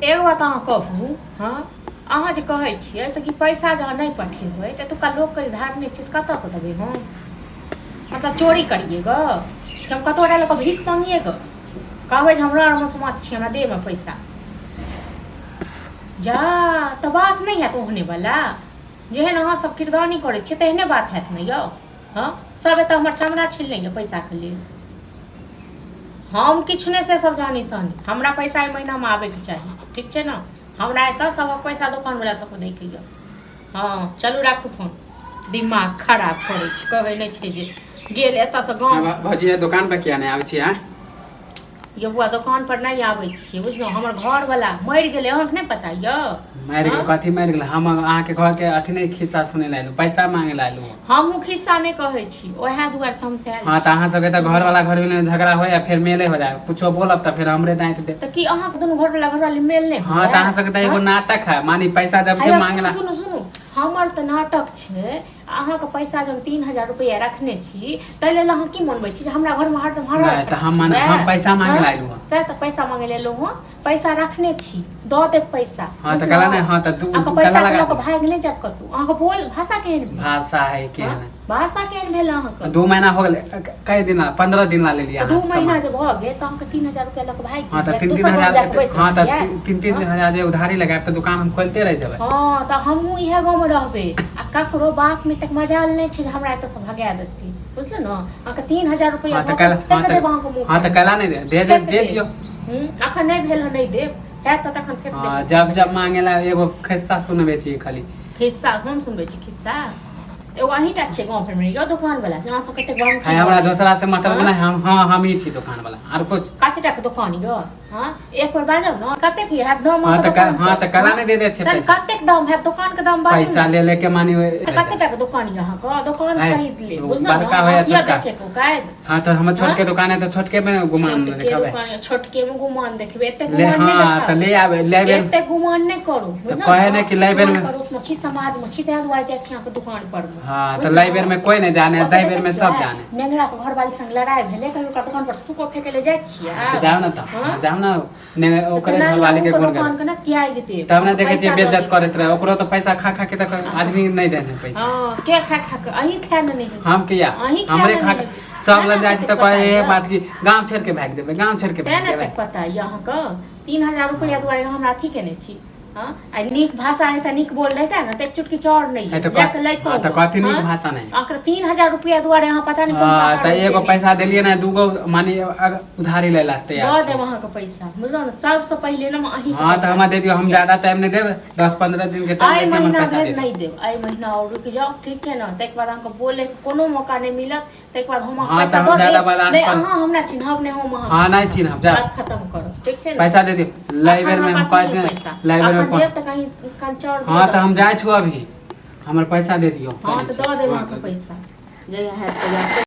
एगो बात अहाँ कहू। हँ, अहाँ जे कहै छियै से कि पैसा जे अहाँ नहि पठेबै तऽ एतुक्का लोकके जे धारने छियै से कतऽसँ देबै हम? मतलब चोरी करियै गऽ कि हम कतहु लऽ कऽ भीख माँगियै गऽ? कहबै जे हमरा आरमे समाज छियै, हमरा देबै पैसा जा तऽ बात नहि हैत। ओहनेवला जेहन अहाँ सब किरदानी करै छियै तेहने बात हैत ने यौ? हँ, सब एतऽ हमर चमड़ा छिलने यऽ पैसाके लेल। हम किछु नहि से सब जानी सानी, हमरा पैसा एहि महीनामे आबैके चाही, ठीक छै ने? हमरा एतऽ सबक पैसा दोकानवला सबके दैके यऽ। हँ, चलू, राखू फोन। दिमाग खराब करै छै। कहै नहि छै जे गेल एतऽसँ गाँव। भौजी, दोकान पर किया नहि आबै छी आँय? यौ बौआ, दोकान पर नहि आबै छियै, बुझलहुँ? हमर घरवला मरि गेलै, अहाँके नहि पता यऽ? मरि गेल? हँ? कथी मरि गेल? हम अहाँके घरके अथी नहि, खिस्सा सुनै लए एलहुँ, पैसा मांगे लए एलहुँ। हमहूँ खिस्सा नहि कहै छी, ओएह दुआरे तऽ हम से आयल हँ, तऽ छी। अहाँ सबके तऽ घरवाला घर में झगड़ा होय आ फेर मेले हो जाए, कुछो बोलब तऽ फेर हमरे डांटि दे। तऽ की अहाँके दुनू घरवला घरवाली मेल नहि हँ, तऽ होइए? अहाँ सबके तऽ एगो हँ? नाटक है, मानी पैसा जब जे हैया, सुनू। मांगला। सुनू सुनू, हमर तऽ नाटक छै। अहाँके पैसा जे हम 3000 रुपैआ रखने छी, ताहि लेल अहाँ की मनबै छी जे हमरा घरमे हरदम हरहर नहि तऽ हम माने खटखट हम हुए? पैसा मांगे हँ? लए एलहुँ हँ। सएह तऽ पैसा मांगे लए एलहुँ हँ। पैसा रखने छी, दऽ देब पैसा। हँ, तऽ कहला बुझलहुँ? नहि, हँ, तऽ दू अहाँके कहला पैसा लगा लऽ कऽ दू। भागि नहि जायब कतहु। अहाँके बोल भाषा केहन भेल? भाषा है हँ? केहन? भाषा केहन भेल अहाँके? 2 महीना हो गेलै, कई दिन, 15 दिन ला लेलियै तऽ दू अहाँ महीना सामान। जे भऽ गेल तऽ अहाँके 3000 रुपैआ लऽ कऽ भागि हँ, तऽ गेलियै, तीन तीन दोसर गाँव हजार जाकऽ बैस हँ, तऽ रहलियै? तीन तीन हँ? हजार जे उधारी लगायब तऽ दुकान हम खोलते रहि जेबै। हँ, तऽ हमहूँ इएह गाँवमे रहबै आ ककरो बापमे तक मजाल नहि छै जे हमरा एतऽसँ भगा देतै, बुझलहुँ ने? अहाँके 3000 रुपैआ हँ, तऽ भऽ काल्हि गेल, हँ, फेक तऽ देब अहाँके मुँह हँ, पर। तऽ काल्हि नहि दे दे दे फेक दे देब। दियौ। अखन नहि भेल हँ, नहि देब। हैत तऽ तखन फेक देब। हँ, जब जब मांगे ला एगो खिस्सा सुनबै छी खाली। खिस्सा हम सुनबै छी? खिस्सा एगो अहीं टा छियै गाँव भरिमे यौ दोकान वाला, जे अहाँ सब कतेक है बमकी हमरा करै? दोसरा से मतलब हँ? नहि। हम, हँ, हम ही छी दोकान वाला, आर कुछ? कते टा के दोकान यौ? हँ, एक बेर बाजब ने, कतेक हैत दाम हँ, अहाँके तऽ दोकान हँ, के? तऽ काल्हि हँ? नहि दे दै छै तहन पैसा। कतेक दाम हैत दोकान के दाम, बाजू पैसा ने। ले लेके मानी तऽ कते टा के दोकान यऽ अहाँके? दोकान है, खरीद लेब, बुझलहुँ ने? बड़का होय या अहाँ किया छोटका? बेचैके औकात? हँ, तऽ हमर हँ? छोटके दुकान है तऽ छोटके में गुमान छोटके देखेबै। दोकान यऽ, छोटके में गुमान देखबै? एते ले गुमान नहि हँ, तऽ देखाउ। ले आबै ले बेर। एते गुमान नहि करू, तऽ बुझलहुँ कहे ने? नहि कि लै बेर टोल में पड़ोसमे छी, समाजमे छी, ताहि दुआरे जाइ छी अहाँके दुकान पर मे। हँ, तऽ लै बेर बुझलहुँ? में कोई नहि जाने, ओतऽ दै बेर देखै में सब छियै, जाने। नेंगरा के घरवाली संग लड़ाइ भेलै, कहियो ओकरा दुकान पर थूको फेकै लए जाइ छियै तऽ आब? जाउ ने तऽ। हँ? जाउ ने ने तऽ ओकरे तेनाही घरवाली के अहूँके गुण दोकान गाबै। के ने त्यागि देब, तब ने अहाँके देखै छियै पैसा दऽ बेज्जत दिअ। करैत रहे, ओकरो तऽ पैसा खा खा के तऽ आदमी नहि देने पैसा। हँ, के खा खा के? अहीं खा लेने हेबै। हम किया? अहीं खा हमरे लेने खा के हेबै। सब तेँ ने लग जाइ छी अहाँके तऽ पता कहै यऽ। बात कि गाँव छोड़ि के भागि जेबै, गाँव छोड़ि के तेँ भागि ने जेबै। एतेक पता यऽ अहाँके। 3000 रुपैआ दुआरे हमरा अथी केने छी? हँ, आ नीक भाषा रहितै, नीक बोल रहितै ने, तऽ एक चुटकी चाउर नहि है यऽ तऽ जाकऽ लैतहुँ। हँ, तऽ कथी नीक भाषा नहि? अहाँके 3000 रुपैआ दुआरे अहाँ पता नहि कोन हँ, पहाड़ तऽ एगो उठेने पैसा छी। देलियै ने, दूगो मानि उधारी लै ला तैयार दऽ छी। देब अहाँके पैसा, बुझलहुँ ने? सबसँ पहिले ने हम अहीँके हँ, तऽ पैसा हमरा दे दियौ। हम ज्यादा टाइम नहि देब, 10-15 दिन के टाइम एहि दै छी, हमर महीना पैसा भरि दे दियौ। नहि देब। एहि महीना आओर रुकि जाउ, ठीक छै ने? ताहिके बाद अहाँके बोलैके कोनो मौका नहि मिलत। ताहिके बाद हम अहाँके हँ, तऽ पैसा हम दऽ ज्यादा देब। बर्दाश्त नहि कर अहाँ हमरा चिन्हब नहि, हम अहाँके हँ, नहि चिन्हब, जा। बात खतम करू, ठीक छै ने? पैसा दे दियौ। लै अखन बेर में हमरा हम पास कह नहि यऽ पैसा। लै बेर में अखन फोन देब तऽ कहीं कन चाउर दिअ हँ, तऽ 10 हम किलो। जाइ छु अभी, हमर पैसा दे दियौ। हँ, चलै तऽ छी। दऽ देब हँ, अहाँके तऽ पैसा, जहिया हैत तहिया।